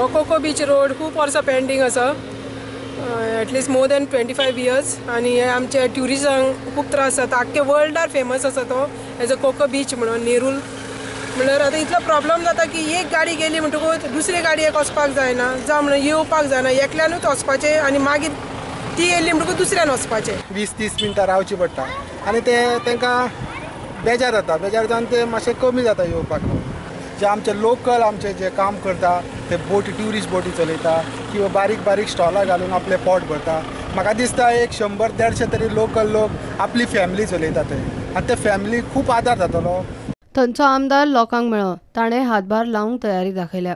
हो cocoa beach road खूब वर्सां पेंडींग आसा, एटलिस्ट मोर दॅन 25 इयर्स. आनी हे आमचे ट्युरिस्टांक खूब त्रास जाता. आख्खे वर्ल्डार फेमस आसा तो एज अ कोको बीच म्हणून नेरूल. म्हणल्यार आतां इतलो प्रॉब्लम जाता की एक गाडी गेली म्हणटकूच दुसरी गाडयेक वचपाक जायना, जावं म्हणून येवपाक जायना, एकल्यानूच वचपाचें आनी मागीर ती येयली म्हणटकूच दुसऱ्यान वचपाचें. 20-30 मिनटां रावची पडटा आनी ते तांकां बेजार जाता, बेजार जावन ते मातशें कमी जाता येवपाक. जे आमचे लोकल आमचे जे काम करता ते बोटी, ट्युरिस्ट बोटी चलयता किंवा बारीक बारीक स्टॉलां घालून आपलें पोट भरता. म्हाका दिसता एक 100-150 तरी लोकल लोक आपली फॅमिली चलयता ते, आनी ते फॅमिली खूब आदार जातलो. थंयचो आमदार लोकांक मेळ्ळो, ताणें हातभार लावंक तयारी दाखयल्या.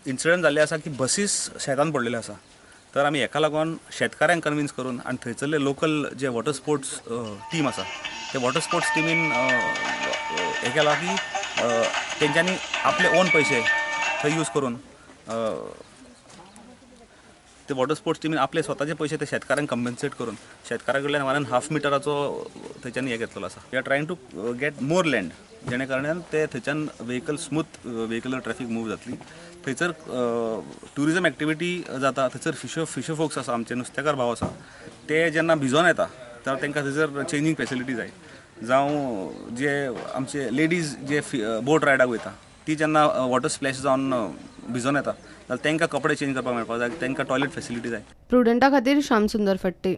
इन्सिडंट जाल्ले आसा की बसीस शेतान पडलेले आसा, तर आमी हेका लागून शेतकाऱ्यांक कन्विन्स करून आनी थंयसरले लोकल जे वॉटर स्पोर्ट्स टीम आसा ते वॉटर स्पोर्ट्स टिमीन हें केलां की तेंच्यांनी आपले ओन पयशे थंय यूज करून ते वॉटर स्पोर्ट्स टिमीन आपले स्वताचे पयशे ते शेतकाऱ्यांक कंपेन्सेट करून शेतकारा कडल्यान 1.5 मिटराचो थंयच्यान हें घेतलेलो आसा. We are trying to get more land, जेणे कारणान ते थंयच्यान vehicle smooth vehicular traffic move जातली. थंयसर ट्युरिजम एक्टिविटी जाता, थंयसर फिशर फोक्स आसा, आमचे नुस्तेकार भाव आसा, ते जेन्ना भिजोन येता तर तांकां थंयसर चेंजींग फेसिलिटी जाय. जावं जे आमचे लेडीज जे बोट रायडाक वयता ती जेन्ना वॉटर स्प्लॅश जावन भिजोन येता जाल्यार तांकां कपडे चेंज करपाक मेळपाक जाय, तांकां टॉयलेट फेसिलिटी जाय. प्रुडंटा खातीर श्याम सुंदर फट्टे.